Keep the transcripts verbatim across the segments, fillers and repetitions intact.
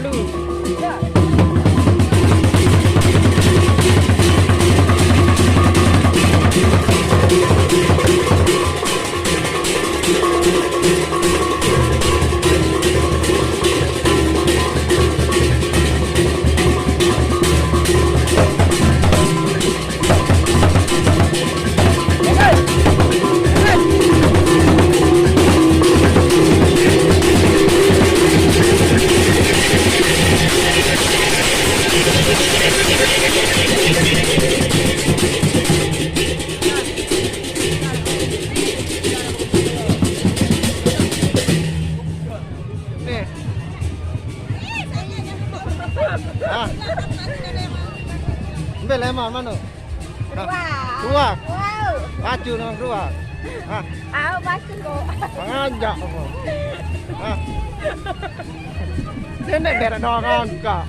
Nih. Ah. Ambil lemon mana? Keruak. Keruak. Wow. Pacu nang keruak. Ah. Au pacu kok. Ngajak apa? Ah. Dia nak berak doang kan, Kak.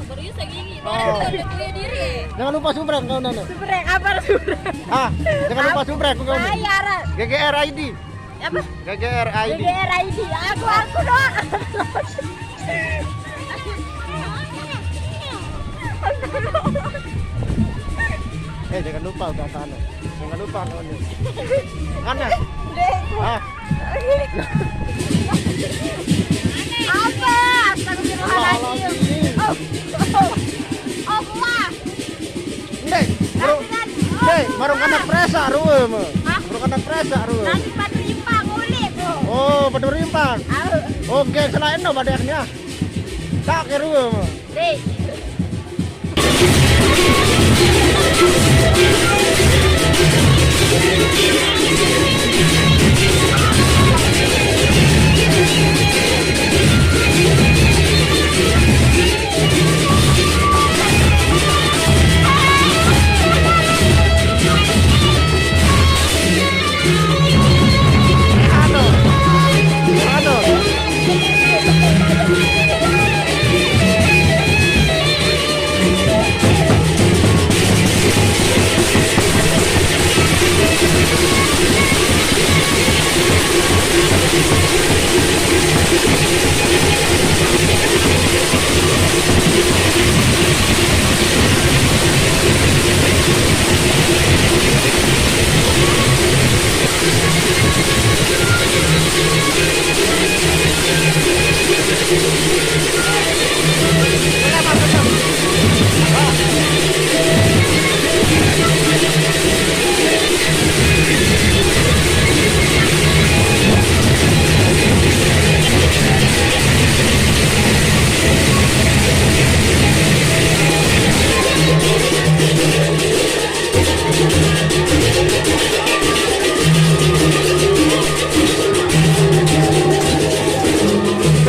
Baru saya gigi. Oh. Baru saya gigi diri. Jangan lupa subrek kau nana. Subrek apa subrek? Ah, jangan lupa subrek kau. Bayar. G G R I D. Apa? G G R I D. G G R I D. Aku, aku doang. Eh, jangan lupa udah sana. Jangan lupa kawan. Mana? Dek. Ah. Apa? Astagfirullahaladzim. Oh. Oh. Oh, kuah. Ndek, baru, ndek, baru kena presa rue me. Hah? Baru kena presa rue. Nang Batu Rimpang, ulik, oh. Oh, Batu Rimpang. Au. Oke, selain no badaknya. Tak ke rue me. Dek.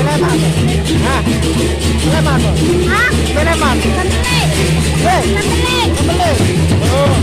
Sleman. Hah? Sleman, Bang? Hah? Sleman. Sembelih. Eh? Sembelih. Sembelih. Oh.